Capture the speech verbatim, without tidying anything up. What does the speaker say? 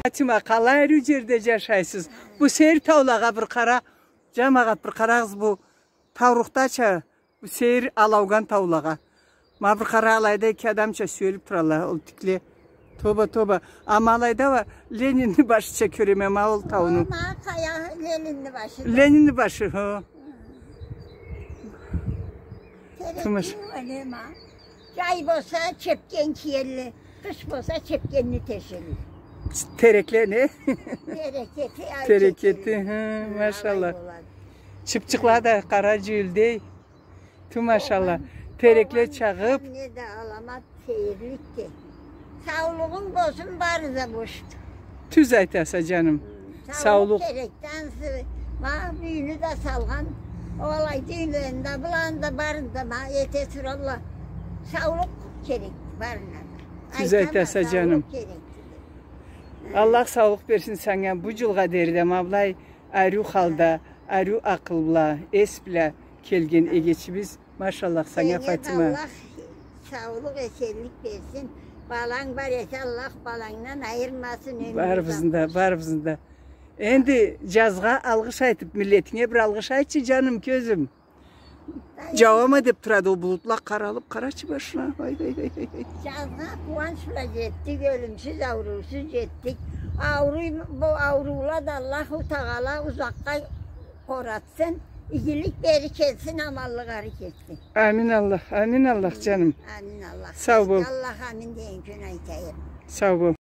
Тима, къалай ариу джерде джашайсыз. Бу сейир таулагъа бир къара, джамагъат, бир къарагъыз бу таурухдача, бу сейир алаугъан таулагъа. Ма бир къара, алайда эки адамча сюелиб туралла, ол тикле. Тоба, тоба. Ама алайда уа Ленинни башыча кёреме ма ол тауну. Ма къая Ленинни башы. Ленинни башы, хо. Тумаш. Терекни уа не ма? Джай болса чепкен киелле, къыш болса чепкенни тешелле. Терекле не? Терекети, ай, терекети, чепкенни. Хы, машалла. Алай болады. Чыпчыкъла да къара джюлдей. Ту, машалла. Огъан, терекле огъан чагъыб. Не да аламат сейирликди. Саулугъунг болсун, бары да бошду. Тюз айтаса, джаным. Хы, саулукъ. Саулукъ керекди ансы. Ма бюйюню да салгъан. Ол алайды юйлени да, быланы да, барын да ма эте туралла. Саулукъ керекди барына да. Тюз айтама, айтаса, саулукъ джаным. Керекди. Аллах саулукъ берсин санга, бу джылгъа дери да ма былай ариу халда, ариу акъыл бла, эс бла келген эгечибиз. Машаллах санга, Фатима. Сеннге да Аллах саулукъ, эсенлик берсин. Баланг бар эсе, Аллах балангдан айырмасын, ёмюр узатсын. Барыбызны да, барыбызны да. Энди джазгъа алгъыш айтыб, миллетинге бир алгъыш айтчы, джаным, кёзюм. Джауама деб турады ол булутла, къаралыб, къарачы башына. Ай, ай, ай, ай, ай. Джазгъа къууанч бла джетдик, ёлюмсюз, ауруусуз джетдик. Ауру-, бу ауруула да Аллаху Тагъала узакъгъа къоратсын, игилик бери келсин, аманлыкъ ары кетсин. Амин Аллах, амин Аллах, джаным. Амин Аллах. Сау бол. Аллах амин деген кюн айтайым. Сау бол.